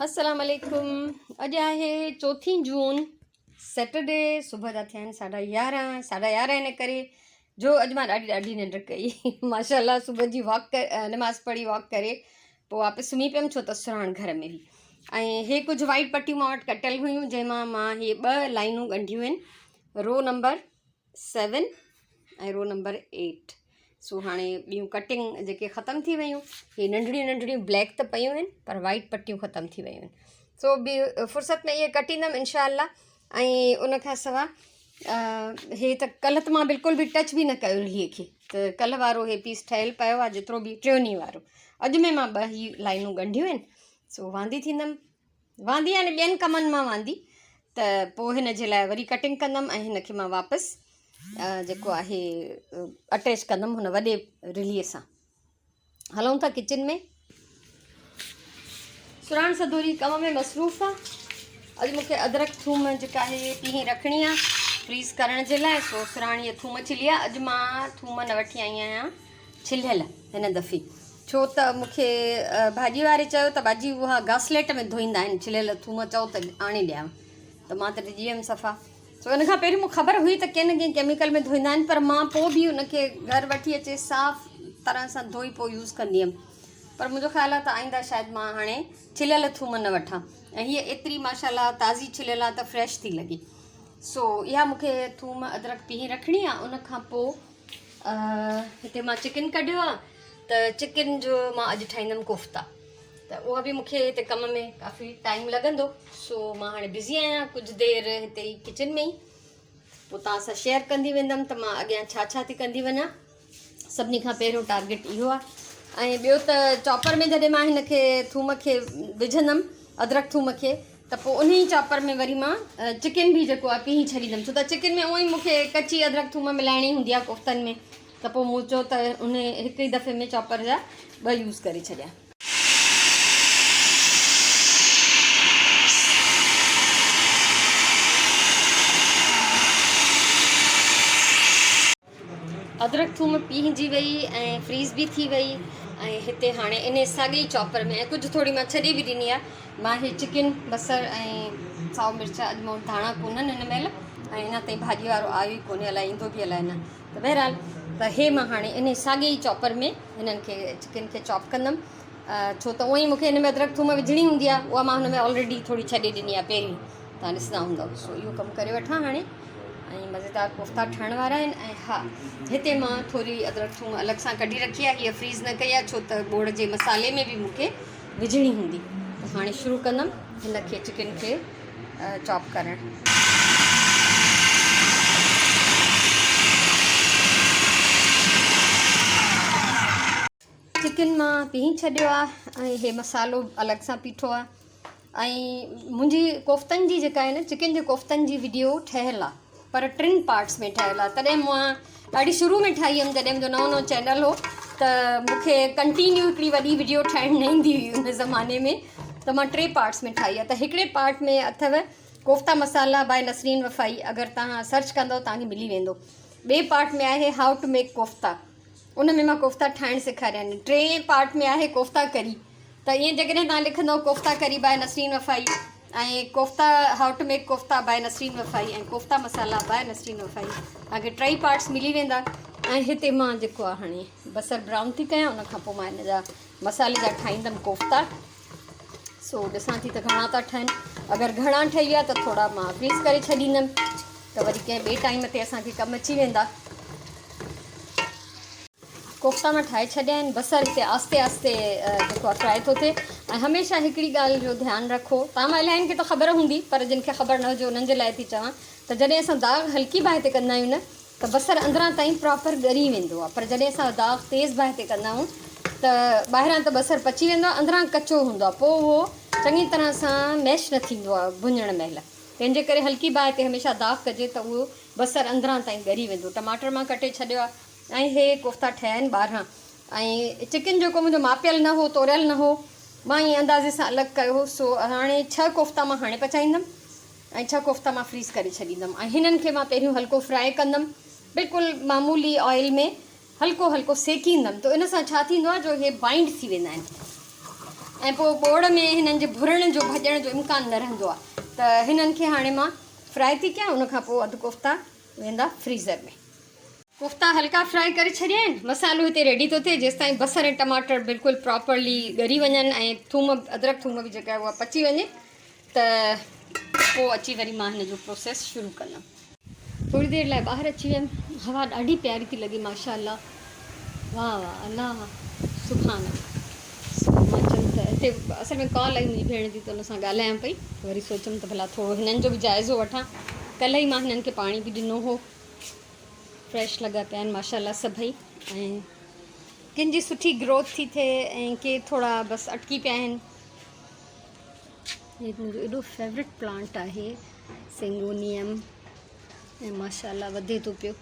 السلام عليڪم اڄ آهي چوٿين جون سيٽرڊي صبح جا ٿيا آهن ساڍا يارهن ساڍا يارهن ان ڪري جو اڄ مان ڏاڍي ڏاڍي ننڊ ڪئي ماشاء الله صبح جي واڪ نماز پڙهي واڪ ڪري پوء واپس سمهي پيم ڇو ته سرهاڻ گهر ۾ هئي ۽ هي ڪجهه وائيٽ پٽيون مان وٽ ڪٽيل هيون جنهن مان مان هي ٻه لائنون ڳنڍيون آهن row number seven ۽ row number eight سو هاڻي ٻيون ڪٽنگ جيڪي ختم ٿي ويون هي ننڍڙيون ننڍڙيون بليڪ ته پيون آهن پر وائيٽ پٽيون ختم ٿي ويون آهن سو به فرصت ۾ اهي ڪٽيندم انشاء الله ۽ ان کان سوا هي ته ڪلهه ته مان بلڪل به ٽچ به نه ڪيو رلي کي ته ڪلهه وارو هي پيس ٺهيل پيو آهي جيترو به ٽيون ڏينهن وارو اڄ ۾ مان ٻه هي لائنون ڳنڍيون آهن سو واندي ٿيندم واندي يعني ٻين ڪمن مان واندي ته پوء هن جي لاء وري ڪٽنگ ڪندم ۽ هن کي مان واپس جيڪو آهي اٽيچ ڪندم هن وڏي رلي سان. هلون ٿا ڪچن ۾. سرهاڻ سدوري ڪم ۾ مصروف آ. اڄ مونکي ادرڪ ٿوم جيڪا آهي پيهي رکڻي آ فريز ڪرڻ جي لاء سو سرهاڻ هي ٿوم ڇلي آ. اڄ مان ٿوم نه وٺي آئي آهيان ڇليل هن دفعي ڇو ته مون کي ڀاڄي واري چيو ته باجي اها گاسليٽ ۾ ڌوئيندا آهن ڇليل ٿوم چئو ته آڻي ڏيانو ته مان ته ڊڄي ويم صفا سو ان کان پهريون مون خبر هئي ته ڪنهن نه ڪنهن ڪيميڪل ۾ ڌوئيندا آهن پر مان پوء به ان کي گهر وٺي اچي صاف طرح سان ڌوئي پوء يوز ڪندي هيم پر منهنجو خيال آهي ته آئنده شايد مان هاڻي ڇليل ٿوم نه وٺان ۽ هيء ايتري ماشاء الله تازي ڇليل آهي ته فريش ٿي لڳي سو اها مون کي ٿوم ادرڪ پيهي رکڻي آهي ان کان پوء هتي مان چڪن ڪڍيو آهي ته چڪن جو مان اڄ ٺاهيندم ڪوفتا ته اها به مونکي هتي ڪم ۾ ڪافي ٽائيم لڳندو سو مان هاڻي بزي آهيان ڪجهه دير هتي ئي ڪچن ۾ ئي پوء توهان سان شيئر ڪندي ويندم ته مان اڳيان ڇا ڇا ٿي ڪندي وڃان سڀني کان پهريون ٽارگيٽ اهو آهي ۽ ٻيو ته چاپر ۾ جڏهن مان هن کي ٿوم کي وجهندم ادرڪ ٿوم کي ته پوء انهي ئي چاپر ۾ وري مان چڪن به جيڪو آهي پيهي ڇڏيندم ڇو ته چڪن ۾ اونئن ئي مون کي ڪچي ادرڪ ٿوم ملائڻي هوندي آهي ڪوفتن ۾ ته پوء مون چيو ته انهي هڪ ئي دفعي ۾ چاپر جا ٻه يوز ڪري ڇڏيان. ادرڪ ٿوم پيهجي وئي ۽ فريز به ٿي وئي ۽ هتي هاڻي انهي ساڳي ئي چاپر ۾ ۽ ڪجهه ٿوري مان ڇڏي به ڏني آهي مان هي چڪن بصر ۽ سائو مرچ اڄ مون وٽ ڌاڻا ڪونهن هن مهل ۽ اڃا تائين ڀاڄي وارو آيو ئي ڪونهي الائي ايندو به الائي نه ته بهرحال ته هي مان هاڻي انهي ساڳي ئي چاپر ۾ هنن کي چڪن کي چاپ ڪندم ڇو ته اونئي مونکي هن ۾ ادرڪ ٿوم وجهڻي هوندي آهي اها مان هن ۾ آلريڊي ٿوري ڇڏي ڏني آهي پهرين توهان ڏسندا هوندؤ سو اهو ڪم ڪري وٺان هاڻي ۽ مزيدار ڪوفتا ٺهڻ وارا آهن ۽ ها هتي مان ٿوري ادرڪ ٿوم الڳ سان ڪڍي رکي آهي هيء فريز نه ڪئي آهي ڇو ته ٻوڙ جي مصالحي ۾ به مون کي وجهڻي هوندي ته هاڻي شروع ڪندم هن کي چڪن کي چاپ ڪرڻ. چڪن مان پيهي ڇڏيو آهي ۽ هي مصالحو الڳ سان پيٺو آهي ۽ منهنجي ڪوفتن جي جيڪا آهي نه چڪن جي ڪوفتن جي وڊيو ٺهيل آهي پر ٽن پارٽس ۾ ٺهيل آهي تڏهن مان ڏاڍي شروع ۾ ٺاهي هيم جڏهن منهنجو نئون نئون چينل هو ته مونکي ڪنٽينيو هڪڙي وڏي وڊيو ٺاهڻ نه ايندي هئي ان زماني ۾ ته مان ٽي پارٽس ۾ ٺاهي آهي ته هڪڙي پارٽ ۾ اٿو ڪوفتا مسالا باء نسرين وفائي اگر توهان سرچ ڪندو توهان کي ملي ويندو ٻئي پارٽ ۾ آهي how to make kofta ان ۾ مان ڪوفتا ٺاهڻ سيکاريا آهن. ٽئين پارٽ ۾ آهي ڪوفتا ڪري ته ائين جيڪڏهن توهان لکندؤ ڪوفتا ڪري باء نسرين وفائي ۽ kofta how to make kofta by Nasreen Wafai ۽ kofta masala by Nasreen Wafai توهان کي ٽئي پارٽس ملي ويندا ۽ هتي مان جيڪو آهي هاڻي بصر برائون ٿي ڪيان ان کان پوء مان ان جا مصالحي جا ٺاهيندم ڪوفتا سو ڏسان ٿي ته گهڻا ٿا ٺهن اگر گهڻا ٺهي ويا ته ٿورا مان فريز ڪري ڇڏيندم ته وري ڪنهن ٻئي ٽائيم تي اسان کي ڪم اچي ويندا. ڪوفتا مان ٺاهي ڇڏيا آهن بصر هتي آهستي آهستي جيڪو آهي فرائي ٿو ٿئي ۽ هميشه هڪڙي ڳالهه جو ڌيان رکو توهان مان الاهين کي ته خبر هوندي پر جن کي خبر نه هجي انهن جي لاء ٿي چوان ته جڏهن اسان داغ هلڪي باهه تي ڪندا آهيون نه ته بصر اندران تائين پراپر ڳري ويندو آهي پر جڏهن اسان داغ تيز باهه تي ڪندا آهيون ته ٻاهران ته بصر پچي ويندو آهي اندران ڪچو هوندو آهي پوء اهو چڱي طرح سان ميش نه ٿيندو آهي ڀڃڻ مهل تنهن جي ڪري هلڪي باهه تي هميشه داغ ڪجي ته اهو بصر اندران تائين ڳري ويندو. ٽماٽر مان ڪٽي ڇڏيو آهي ۽ هي ڪوفتا ٺهيا آهن 12 ۽ چڪن جيڪو منهنجو ماپيل نه هو توريل نه هو مان ائين اندازي سان الڳ ڪيو هو سو هاڻي ڇهه ڪوفتا مان هاڻي پچائيندم ۽ ڇهه ڪوفتا مان فريز ڪري ڇڏيندم ۽ هنن کي مان پهريون هلڪو فرائي ڪندم بلڪل معمولي آئل ۾ هلڪو هلڪو سيڪيندم ته ان سان ڇا ٿيندو آهي جو هي بائنڊ ٿي ويندا آهن. ۽ پوء ٻوڙ ۾ هنن جي ڀرڻ جو ڀڄڻ جو امڪان نه رهندو آهي ته هنن کي هاڻي مان فرائي ٿي ڪيان ان کان پوء اڌ ڪوفتا ويندا فريزر ۾. ڪوفتا هلڪا فرائي ڪري ڇڏيا آهن مصالحو هتي ريڊي ٿو ٿئي جيستائين بصر ۽ ٽماٽر بلڪل پراپرلي ڳري وڃن ۽ ٿوم ادرڪ ٿوم به جيڪا اها پچي وڃي ته پوء اچي وري مان هن جو پروسيس شروع ڪندم. ٿوري دير لاء ٻاهر اچي ويم هوا ڏاڍي پياري ٿي لڳي ماشاء الله واه واه الله سبحان الله سو مان چيم ته هتي اصل ۾ ڪال آئي منهنجي ڀيڻ جي ته ان سان ڳالهايان پئي وري سوچيم ته ڀلا ٿورو هنن جو به جائزو وٺان ڪلهه ئي مان هنن کي پاڻي به ڏنو هو فريش لڳا پيا آهن ماشاء الله سڀئي ۽ ڪن جي سٺي گروٿ ٿي ٿئي ۽ ڪي ٿورا بس اٽڪي پيا آهن. هي منهنجو ايڏو فيورٽ پلانٽ آهي سينگونيم ۽ ماشاء الله وڌي ٿو پيو.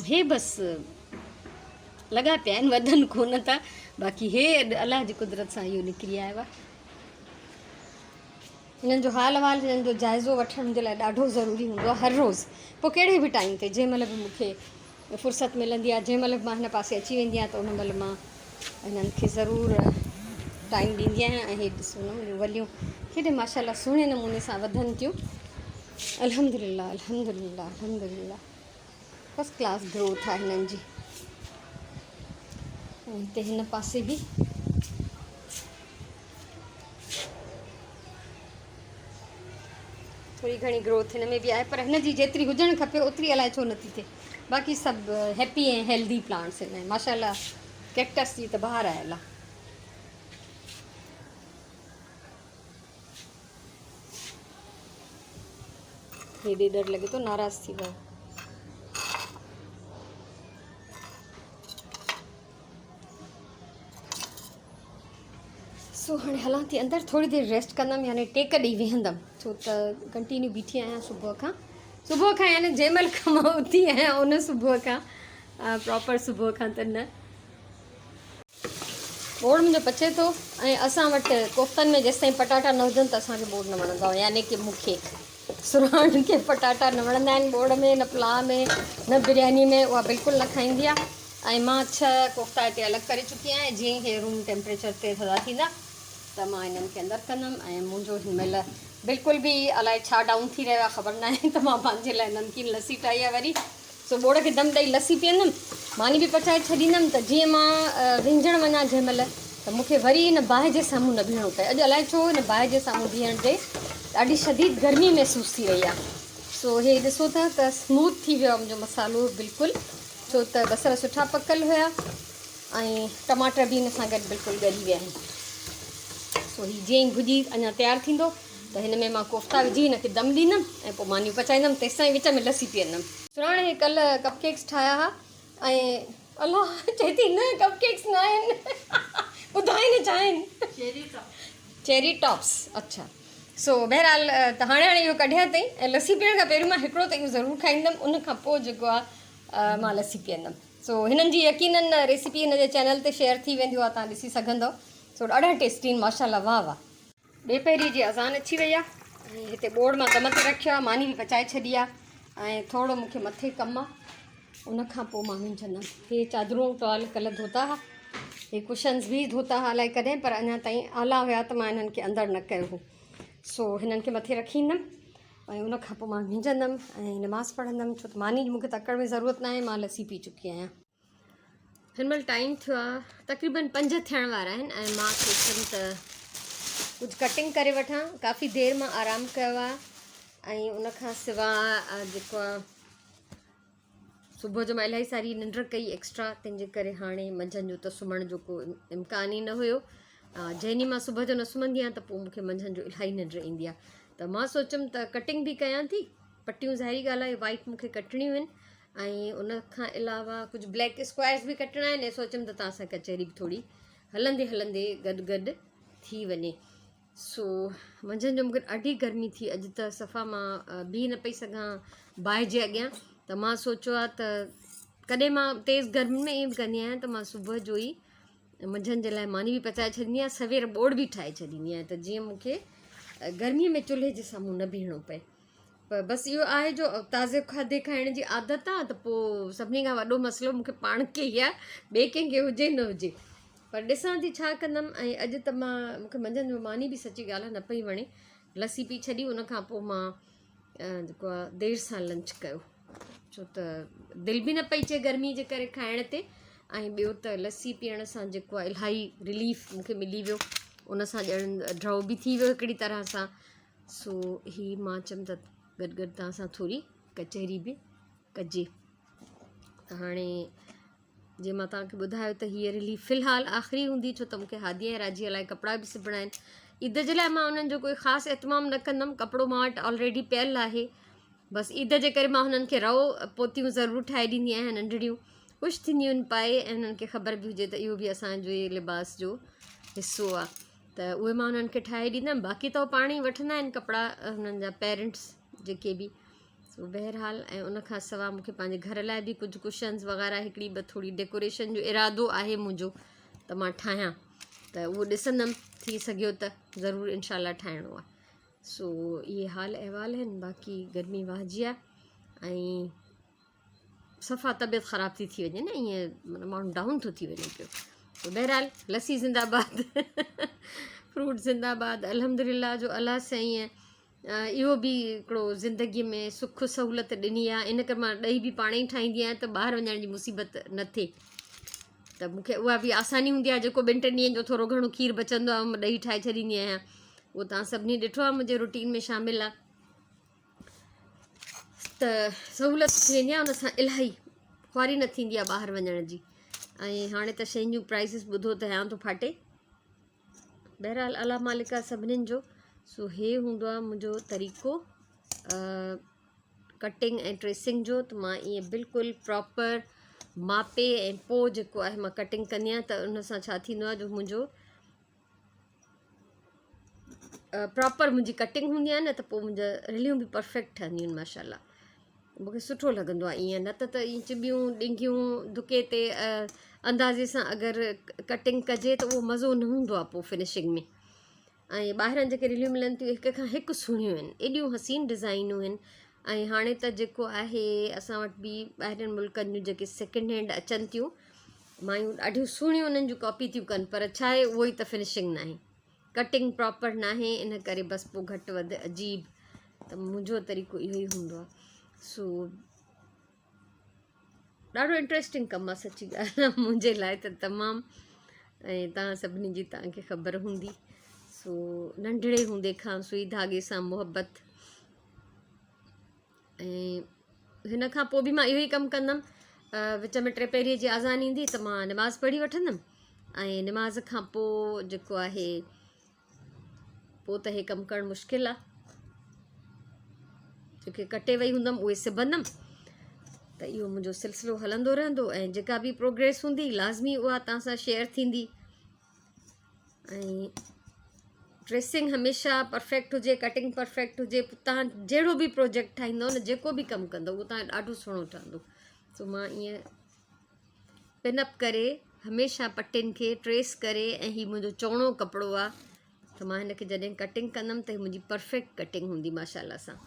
هي بس لڳا پيا آهن وڌن ڪونه ٿا باقي هي الله جي قدرت سان اهو نڪري آيو آهي. هنن جو حال احوال هنن جو جائزو وٺڻ منهنجي لاء ڏاڍو ضروري هوندو آهي هر روز پوء ڪهڙي به ٽائيم تي جنهن مهل به مون کي فرصت ملندي آهي جنهن مهل به مان هن پاسي اچي ويندي آهيان ته ان مهل مان هنن کي ضرور ٽائيم ڏيندي آهيان ۽ هي ڏسو نه منهنجون وليون ڪيڏي ماشاء الله سهڻي نموني سان وڌن ٿيون الحمد لله الحمد لله الحمد لله فرسٽ ڪلاس گروٿ آهي هنن جي هتي هن پاسي به ٿوري گهڻي گروٿ هن ۾ به آهي پر هن جي جيتري هجڻ کپي اوتري الائي ڇو نٿي ٿئي باقي سڀ هيپي ۽ هيلدي پلانٽس آهن ماشاء الله ڪيڪٽس جي ته بهار آيل آهي. هي ڏيڏر لڳي ٿو ناراض ٿي ويو. سو هاڻي هلان ٿي اندر ٿوري دير ريسٽ ڪندم يعني ٽيڪ ڏئي ويهندم ڇو ته ڪنٽينيو بيٺي آهيان صبح کان صبح کان يعني جنهن مهل کان مان اٿي آهيان ان صبح کان پراپر صبح کان ته نه ٻوڙ منهنجو پچي ٿو ۽ اسان وٽ ڪوفتن ۾ جيستائين پٽاٽا نه هجن ته اسانکي ٻوڙ نه وڻندو آهي يعني ڪي مون کي سرهاڻ کي پٽاٽا نه وڻندا آهن ٻوڙ ۾ نه پلاء ۾ نه برياني ۾ اها بلڪل نه کائيندي آهي ۽ مان ڇهه ڪوفتا هتي الڳ ڪري چڪي آهيان جيئن هي روم ٽيمپريچر تي ٿڌا ٿيندا ته مان انهن کي اندر ڪندم ۽ منهنجو هن مهل بلڪل به الائي ڇا ڊائون ٿي رهيو آهي خبر ناهي ته مان پنهنجي لاء نمڪين لسي ٺاهي آهي وري سو ٻوڙ کي دم ڏئي لسي پيئندم ماني به پچائي ڇڏيندم ته جيئن مان وهنجڻ وڃان جنهن مهل ته مون کي وري ان باهه جي سامهون نه بيهڻو پئي اڄ الائي ڇو ان باهه جي سامهون بيهڻ تي ڏاڍي شديد گرمي محسوس ٿي رهي آهي سو هي ڏسو ٿا ته سموٿ ٿي ويو آهي منهنجو مصالحو بلڪل ڇو ته بصر سٺا پڪل هيا ۽ ٽماٽر به ان سان گڏ بلڪل ڳري ويا آهن سو هي جيئن ئي ڀڄي اڃا تيار ٿيندو ته هن ۾ مان ڪوفتا وجهي هن کي دم ڏيندم ۽ پوء مانيون پچائيندم تيستائين وچ ۾ لسي پيئندم. سراڻ هي ڪلهه ڪپ ڪيڪس ٺاهيا ها ۽ الله چئي ٿي نه ڪپ ڪيڪس نه آهن ٻڌائي نه ڇا آهن چيري ٽاپس اڇا سو بهرحال ته هاڻي هاڻي اهو ڪڍيا اٿئي ۽ لسي پيئڻ کان پهريون مان هڪڙو ته اهو ضرور کائيندم ان کان پوء جيڪو آهي مان لسي پيئندم سو هنن جي يقينن ريسيپي هن جي چينل تي شيئر ٿي ويندي اها تان ڏسي سگهندو سو ڏاڍا ٽيسٽي آهن ماشاءالله واه واه. ٻيپهريء جي اذان اچي وئي آهي ۽ هتي ٻوڙ مان دم تي رکيو آهي ماني به پچائي ڇڏي آهي ۽ ٿورو مون کي مٿي ڪم آهي ان کان پوء مان وڃندم هي چادرون ٽوال ڪلهه ڌوتا ها هي ڪشنز به ڌوتا ها الائي ڪڏهن پر اڃا تائين آلا هيا ته مان انهن کي اندر نه ڪيو هو سو هنن کي مٿي رکي ايندم ۽ ان کان پوء مان وڃندم ۽ نماز پڙهندم ڇو ته ماني جي مون کي تڪڙ ۾ ضرورت ناهي مان لسي پي چڪي آهيان. هن مهل ٽائيم ٿيو آهي تقريبن 5 ٿيڻ وارا آهن ۽ مان سوچيم ته ڪجهه ڪٽنگ ڪري وٺان ڪافي دير مان آرام ڪيو آهي ۽ ان کان سوا جيڪو آهي صبح جو مان الاهي ساري ننڊ ڪئي ايڪسٽرا تنهن جي ڪري هاڻي منجهند جو ته سمهڻ جو ڪو امڪان ئي نه هيو جنهن ڏينهن مان صبح جو نه سمهندي آهيان ته پوء مونکي منجهند جو الاهي ننڊ ايندي آهي ته مان سوچيم ته ڪٽنگ به ڪيان ٿي پٽيون ظاهري ڳالهه آهي وائيٽ مونکي ڪٽڻيون آهن ۽ ان کان علاوه ڪجهه بليڪ اسڪوائرس به ڪٽڻا آهن ۽ سوچيم ته توهان سان ڪچهري به ٿوري هلندي هلندي گڏ گڏ ٿي وڃي سو منجهند جو مونکي ڏاڍي گرمي ٿي اڄ ته صفا مان بيهي نه پئي سگهان باهه جي اڳيان ته مان سوچيو آهي ته ڪڏهن مان تيز گرمي ۾ ائين به ڪندي آهيان ته مان صبح جو ئي منجهند جي لاء ماني به پچائي ڇڏيندي آهيان سوير ٻوڙ به ٺاهي ڇڏيندي آهيان ته جيئن مونکي گرمي ۾ چولهي جي سامهون نه بيهڻو پئي پر بس اهو آهي جو تازي کاڌي کائڻ جي عادت آهي ته پوء سڀني کان وڏو مسئلو مونکي پاڻ کي ئي آهي ٻئي ڪنهن کي هجي نه هجي. پر ڏسان ٿي ڇا ڪندم ۽ اڄ ته مان مون کي منجهند جو ماني به سچي ڳالهه نه پئي وڻي لسي پي ڇڏي ان کان پوء مان جيڪو آ دير سان لنچ ڪيو ڇو ته دل به نه پئي چئي گرمي جي ڪري کائڻ تي ۽ ٻيو ته لسي پيئڻ سان جيڪو آ الاهي رليف مون کي ملي ويو ان سان ڄڻ ڊرو به ٿي ويو هڪڙي طرح سان سو هي مان چيم ته گڏ گڏ توهان سان ٿوري ڪچهري به ڪجي ته هاڻي جيئن مان توهان کي ٻڌايو ته هيء رلي في الحال آخري هوندي ڇو ته مون کي هادي ۽ راجيء لاء ڪپڙا به سبڻا آهن. عيد جي لاء مان انهن جو ڪوئي خاص اهتمام نه ڪندم ڪپڙو مان وٽ آلريڊي پيل آهي بس عيد جي ڪري مان هنن کي رئو پوتيون ضرور ٺاهي ڏيندي آهيان ننڍڙيون خوش ٿينديون آهن پائي ۽ هنن کي خبر به هجي ته اهو به اسانجي لباس جو حصو آهي ته اهي مان هنن کي ٺاهي ڏيندم باقي ته پاڻ ئي وٺندا آهن ڪپڙا هنن جا پيرنٽس جيڪي به سو بهرحال ۽ ان کان سوا مون کي پنهنجي گهر لاء به ڪجهه ڪشنز وغيره هڪڙي ٻه ٿوري ڊيڪوريشن جو ارادو آهي منهنجو ته مان ٺاهيان ته اهو ڏسندم ٿي سگهيو ته ضرور انشاء الله ٺاهڻو آهي سو اهي حال احوال آهن باقي گرمي واهه جي آهي ۽ صفا طبيعت خراب ٿي ٿي وڃي نه ائين معنيٰ ماڻهو ڊائون ٿو ٿي وڃي پيو سو بهرحال لسي زنده باد فروٽ زنده باد الحمد لله جو الله سائين اهو به هڪڙو زندگي ۾ سک سهولت ڏني آهي ان ڪري مان ڏهي به پاڻ ئي ٺاهيندي آهيان ته ٻاهر وڃڻ جي مصيبت نه ٿئي ته مون کي اها به آساني هوندي آهي جيڪو ٻن ٽن ڏينهن جو ٿورو گهڻو کير بچندو آهي مان ڏهي ٺاهي ڇڏيندي آهيان اهو توهان سڀني ڏٺو آهي منهنجي روٽين ۾ شامل آهي ته سهولت ٿي ويندي آهي ان سان الاهي خواري نه ٿيندي آهي ٻاهر وڃڻ جي ۽ هاڻي ته شين جون پرائسز ٻڌو ته هيانء ٿو ڦاٽي بهرحال الله مالڪ آهي سڀنين جو سو هي هوندو آهي منهنجو طريقو ڪٽنگ ۽ ٽريسنگ جو ته مان ائين بلڪل پراپر ماپي ۽ پوء جيڪو آهي مان ڪٽنگ ڪندي آهيان ته ان سان ڇا ٿيندو آهي جو منهنجو پراپر منهنجي ڪٽنگ هوندي آهي نه ته پوء منهنجا رليون به پرفيڪٽ ٺهنديون آهن ماشاء الله مون کي سٺو لڳندو آهي ائين نه ته ته ائين چٻيون ڏنگيون ڌڪي تي اندازي سان اگر ڪٽنگ ڪجي ته اهو مزو نه هوندو آهي پوء فنشنگ ۾ ۽ ٻاهران جيڪي رليون ملن ٿيون هڪ کان هڪ سهڻيون آهن ايڏيون حسين ڊزائنون آهن ۽ هاڻي ته جيڪو آهي اسان وٽ به ٻاهرين ملڪن جون جيڪي سيڪنڊ هينڊ اچن ٿيون مايون ڏاڍيون سهڻيون انهن جون ڪاپي ٿيون ڪن پر ڇا آهي اهو ئي ته فنشنگ ناهي ڪٽنگ پراپر ناهي ان ڪري بس پوء گهٽ وڌ عجيب ته منهنجو طريقو اهو ئي هوندو آهي سو ڏاڍو انٽريسٽنگ ڪم آهي سچي ڳالهه آهي منهنجي لاء ته تمام ۽ توهان سڀني جي توهان کي خبر هوندي سو ننڍڙي هوندي کان سوئي ڌاڳي سان محبت ۽ هن کان پوء به مان اهو ئي ڪم ڪندم وچ ۾ ٽي پهريء جي اذان ايندي ته مان نماز پڙهي وٺندم ۽ نماز کان پوء جيڪو آهي پوء ته هي ڪم ڪرڻ مشڪل آهي جيڪي ڪٽي وئي هوندم اهي سبندم ته اهو منهنجو سلسلو هلندو رهندو ۽ جيڪا به پروگريس هوندي لازمي اها توهان سان شيئر ٿيندي ۽ ڊريسنگ هميشه پرفيڪٽ هجي ڪٽنگ پرفيڪٽ هجي تان جهڙو به پروجيڪٽ ٺاهيندو نه جيڪو به ڪم ڪندو اهو تان ڏاڍو سهڻو ٺهندو سو مان ائين پن اپ ڪري هميشه پٽين کي ٽريس ڪري ۽ هي منهنجو چوڻو ڪپڙو آهي ته مان هن کي جڏهن ڪٽنگ ڪندم ته هي منهنجي پرفيڪٽ ڪٽنگ هوندي ماشاء الله سان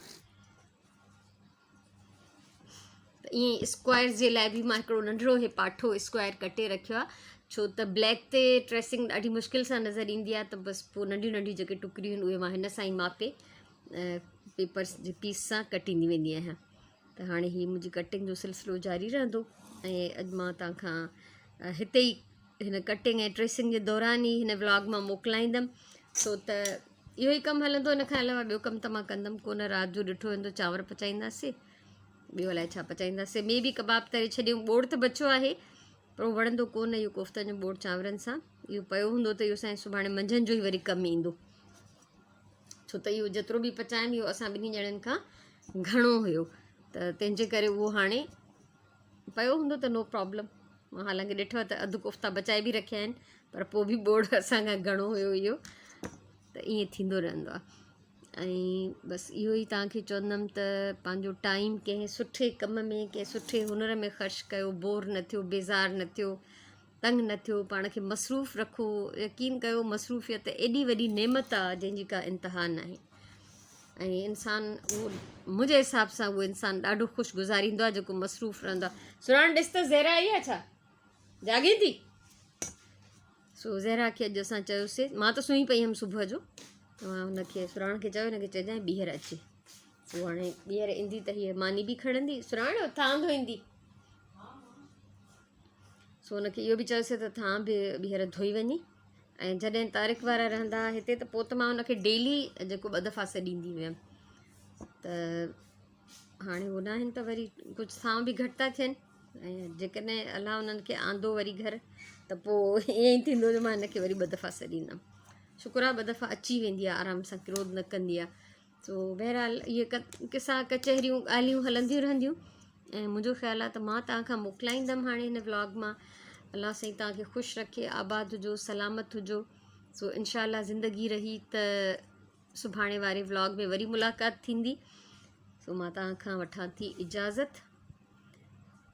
ته ائين ئي اسڪوائر جي لاء به مان هڪڙو ننڍڙو هي پاٺو اسڪوائر ڪٽي رکيو آهي ڇو ته بليڪ تي ٽريسنگ ڏاڍي مشڪل سان نظر ايندي آهي ته بس پوء ننڍيون ننڍيون جيڪي ٽڪريون آهن اهي مان هن سان ئي ماپي پيپرس جي پيس سان ڪٽيندي ويندي آهيان ته هاڻي هي منهنجي ڪٽنگ جو سلسلو جاري رهندو ۽ اڄ مان توهان کان هتي ئي هن ڪٽنگ ۽ ٽريسنگ جي دوران ئي هن ولاگ مان موڪلائيندم ڇو ته اهو ئي ڪم هلندو ان کان علاوه ٻيو ڪم ته مان ڪندم ڪونه رات جو ڏٺو ويندو چانور پچائينداسي ٻيو الائي ڇا پچائينداسي مي بي ڪباب تري ڇڏيون ٻوڙ ته بچيو آهي پر اهو وڻندو ڪونه اهو ڪوفتن جو ٻوڙ چانورن سان اهو پيو هوندو ته اهو سائين سڀاڻي منجهند جو ئي وري ڪم ايندو ڇو ته اهو جيترو به پچايم اهو اسان ٻنهي ڄڻن کان گهڻو هيو ته تنهن جي ڪري اهو هاڻي پيو هوندو ته نو پرابلم مان حالانڪه ڏٺو ته اڌ ڪوفتا بچائي به رکيا آهن پر پوء به ٻوڙ اسان کان گهڻو هيو اهو ته ائين ٿيندو رهندو آهي ۽ بس اهو ئي توهان کي چوندم ته پنهنجو ٽائيم ڪنهن سٺي ڪم ۾ ڪنهن سٺي هنر ۾ خرچ ڪيو بور نه ٿيو بيزار نه ٿيو تنگ نه ٿيو پاڻ کي مصروف رکو يقين ڪيو مصروفيت ايڏي وڏي نعمت آهي جنهن جي ڪا انتها ناهي ۽ انسان اهو منهنجي حساب سان اهو انسان ڏاڍو خوش گذاريندو آهي جيڪو مصروف رهندو آهي سراڻ ڏس ته زهرا آئي آهي ڇا جاڳي ٿي سو زهرا کي اڄ اسان چيوسي مان ته سمهي پئي هيم صبح جو ته مان هن کي سراڻ کي چيو هن کي چئجانء ٻيهر اچي سو هاڻي ٻيهر ايندي ته هيء ماني به کڻندي سراڻ ٿانء ڌوئيندي سو هن کي اهو به چيوسي ته ٿانء به ٻيهر ڌوئي وڃي ۽ جڏهن طارق وارا رهندا هئا هتي ته پوء ته مان هن کي ڊيلي جيڪو ٻه دفعا سڏيندي هيم ته هاڻي هو ناهن ته وري ڪجهه ٿانء به گهٽ ٿا ٿين ۽ جيڪڏهن الله انهن کي آندو وري گهر ته پوء ائين ئي ٿيندو جو مان هن کي وري ٻه دفعا سڏيندم شڪر آهي ٻه دفعا اچي ويندي آهي آرام سان ڪروڌ نه ڪندي آهي سو بهرحال اهي قصا ڪچهريون ڳالهيون هلنديون رهنديون ۽ منهنجو خيال آهي ته مان توهان کان موڪلائيندم هاڻي هن ولاگ مان الله سائين توهان کي خوش رکي آباد هجو سلامت هجو سو انشاء الله زندگي رهي ته سڀاڻي واري ولاگ ۾ وري ملاقات ٿيندي سو مان توهان کان وٺان ٿي اجازت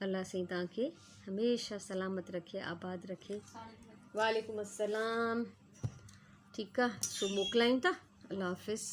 الله سائين توهان کي هميشه سلامت رکي آباد رکي وعليڪم السلام ٺيڪ آ سو موڪلايون ٿا الله حافظ.